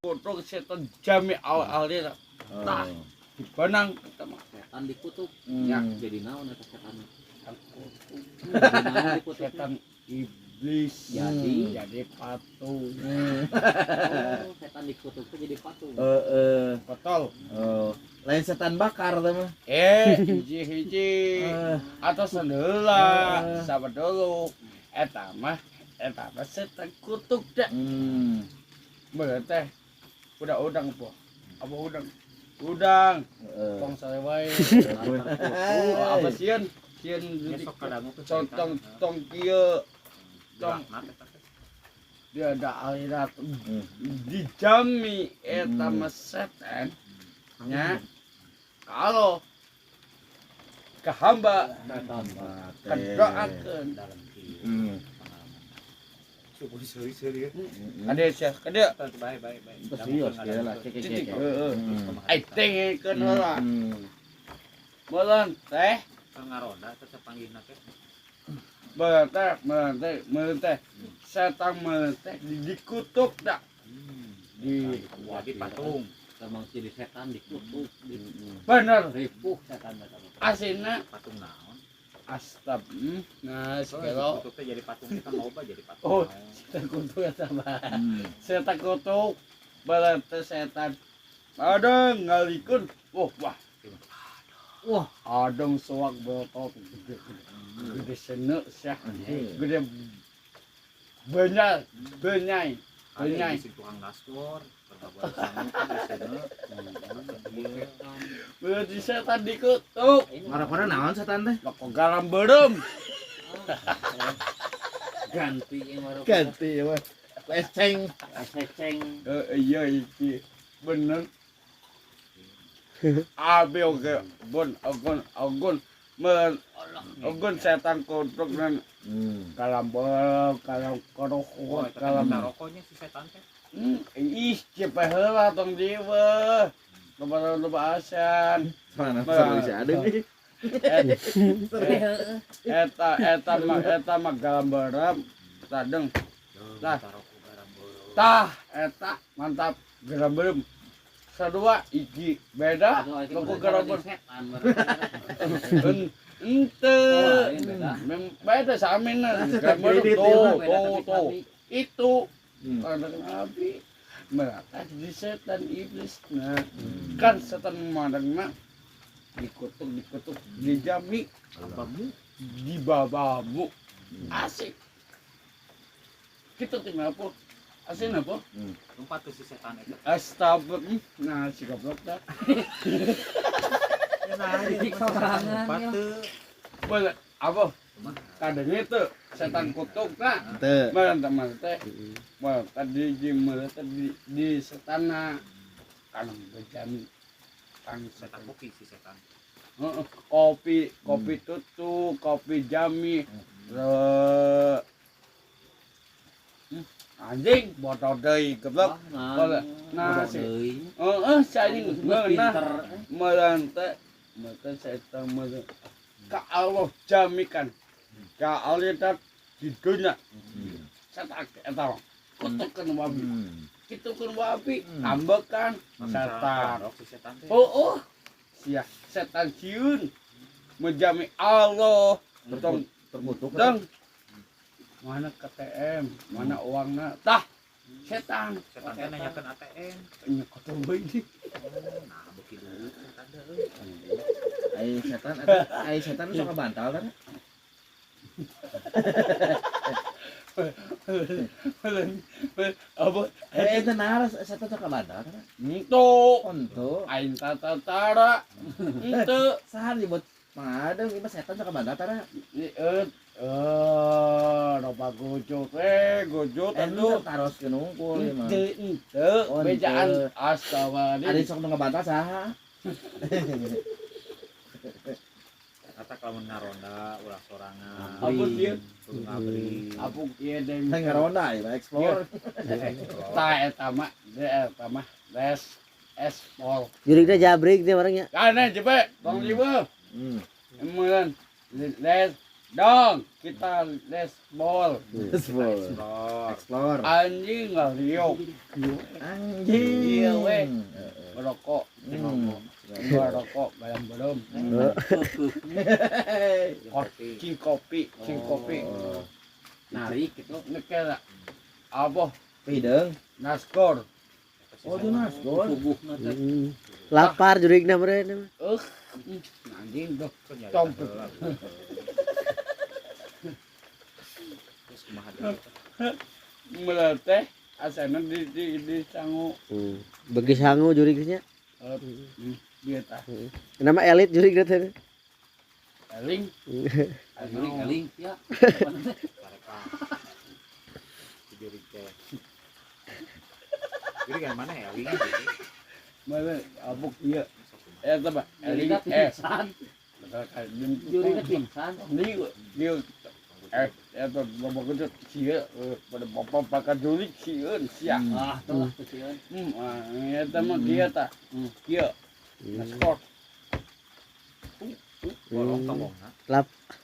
Kutuk setan jami al-alira. Tah. Dibenang eta mah. Setan dikutuk. Ya. Jadi naon eta setan? Kutuk. Jadi naon dikutuk? Setan iblis. Jadi? Jadi patung. Oh, setan dikutuk tuh jadi patung. Heeh. Betul. Oh, lain setan bakar teh mah. Eh, hiji-hiji atau sendeula, sama dulu. Eta mah setan kutuk dah. Bener teh. Udah udang po. Apa udang? Udang. Heeh. Tong salewai. Oh, apa sieun? Sieun Besok kadangu tuh. Tong tong tong kieu. Tong Tong. Dia ada aliran dijami eta mah setan nya. Kalau ke hamba kedoakeun. Dalam kieu. Subuh seri-seri ya. Ada sia kada. Baik baik baik. Serius ya lah, cek cek Titik. cek. Heeh. Ai tengekeun heula. Meuleun teh, Ngaronda tetep panggihna teh. meuleun teh, meuleun teh, meuleun teh. Setan meuleun teh dikutuk dah. Di Jadi patung. Emang jadi setan dikutuk, di bener ripuh setan eta mah. Asina Patung naon? Astap. Nah, Oh, sekelo dikutuk teh jadi patung kita loba jadi patung. Oh. Naon. Setan kutuk eta mah. Setan kutuk meuleun teh setan. Ada ngalikun. Wah, wah. Wah, Adong soak botol gede gede. Gede senek sia. Gede banyak benyai Ada benyai. di tukang nasgor, berbagai sangu kan biasanya. Iya. Berarti setan dikutuk. Ngarokona naon setan teh? Loko garam beureum. Ganti yang baru. Ganti ya mah. Leceng. Seceng. Eh, iya iki bener. Abi oge bon ogon ogon men ogon setan kutuk dan kalam beureum kalam Oh, korokot eta kalam minta rokoknya si setan teh. Ih cepet heula tong jiwa. Loba loba asan. Mana seru sih ada nih. Eta eta mah garam beureum tadeng. Tah. Minta rokok garam beureum. Tah eta mantap garam beureum. Sadua iki beda loko garam beureum. Setan. Ente. Oh, lain beda. Beda samina garam beureum Kredit, tuh Beda tuh tapi tuh. sami. Itu ada nabi merata di setan iblis nah kan setan memandangna dikutuk dikutuk dijami Hambamu di babamu asik kita tinggal apa asik apa lompat tuh si setan eta. Astagfirullah, nah si goblok dah. Jadi sorangan Lompat ya. teu. Boleh apa kadang itu setan kutuk nah Teu. mana teman teh wah tadi di mana tadi di setana kan bejami kan Setan setan. kopi si setan. Heeh, kopi kopi tutu kopi jami eh anjing botol deui goblok. Wah, Boleh. Nah, nah, si- deui. Heeh, si anjing Geus ngeunah pinter. meureun teh meureun setan meureun ka Allah jamikan ka Allah di dunia setan eta mah kutukeun wabi kitukeun wabi ambekan setan. Rok si setan teh. Oh, oh. Sia setan sieun menjami Allah tong Terkutuk. dong mana KTM mana uangna tah setan. Setan teh nanyakeun ATM. Nya kotor bae ini. Oh, nah beuki duit setan teh euy. Ai setan eta ai setan sok bantal kan? Apa? Eh eta nah setan sok bantal kan? Ento. Onto. Aing tata tara ente. Saha nyebut mangadeng ieu mah setan sok bantal tara. Eh eh loba gojot eh gojot Eh aduh. taroskeun unggul ieu mah. Ente ente Oh, bejaan ente. astagfirullahaladzim. Ari sok nu ngabantal saha? Kata kalau ngaronda ulah sorangan. Apa dia? Kudu ngabri. Apa kieu deui? Teh ngaronda ieu mah explore. Tah eta mah, de eta mah des espol. Jurigna jabrik teh orangnya. Kana jepe, tong jiwa. Emeureun des Dong, kita lesbol. Explore. Anjing ngaliuk. Anjing. Iya we. Merokok. Merokok bayam belum. Cing kopi, cing kopi. Narik gitu. Ngekel apa? Pideung. Naskor. Oh, itu naskor. Lapar jurigna meureun. Anjing tuh. Tompet. Melatih asana di sangu. Bagi sangu jurignya. Dia tah. Nama elit jurig teh. Eling. Eling eling ya. Jurig teh. Jurig yang mana eling? Mana abuk ieu. Eta mah eling pingsan. Jurigna pingsan. Dia eta loba gede sia pada bapak pakai jurig sieun sia. Ah, tuh sieun. Eta mah kieu tah. Kieu. Naskor. Bolong tonggongna.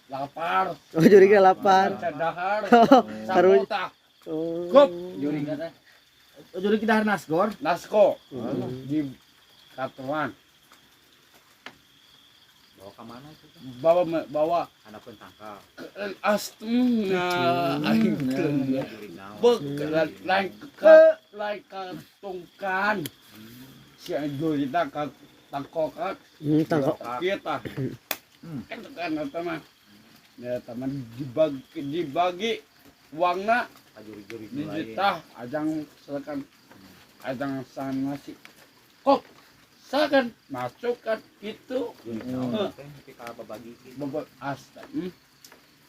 Lapar. Oh, jurigna lapar. Dahar. Saruta. Kop jurigna teh. Jurig dahar naskor. Naskor. Di Katuan. Bawa ke mana itu? Bawa handapeun tangkal. Astungna aing lain lain katungkan. Si jurigna ka tangkokak. Tangkok. Kieu tah. Kan eta mah. Ya teman dibagi uangna ditah ajang silakan ajang san nasi. Kop silakan masukkan itu. Babagi asta.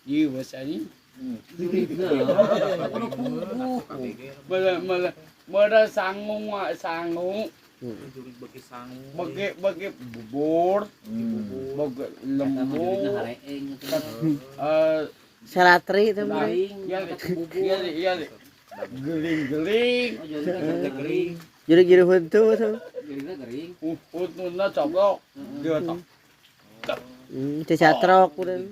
Ieu wes anjing. Bala sangu sangu. Bagi bagi bubur, bagi lembu, salatri itu mah. Iya, geling-geling. Jurig-jurig huntu tuh. Jurigna gering. Huntuna coplok. Dia tak. Cacatrok udah.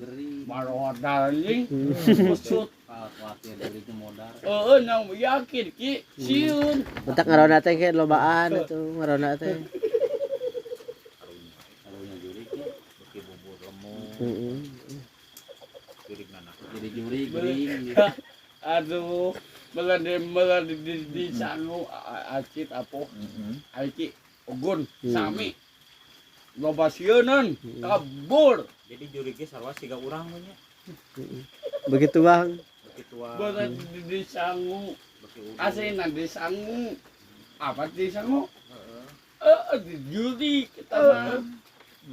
Marodal anjing. Kusut. Khawatir jurig modar. Heeh, nang yakin ki sieun. Bentak ngarona teh ke lobaan itu ngarona teh. Karunya jurig ya, beki bubur lemu. Jurigna nah. Jadi jurig gering. Aduh, melan di sangu acit apoh. Aiki ogun sami. Loba sieunan kabur. Jadi jurignya sarua siga urang we nya. Begitu bang. Berat di sangu. Aslinya di sangu. Apa di sangu? Di juri kita mah.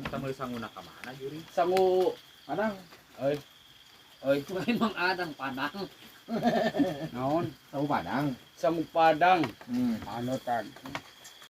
Kita meuli sanguna ka mana juri? Sangu Padang. Oi. Oi, memang adang padang. Naon? Sangu Padang. Sangu Padang. Anutan.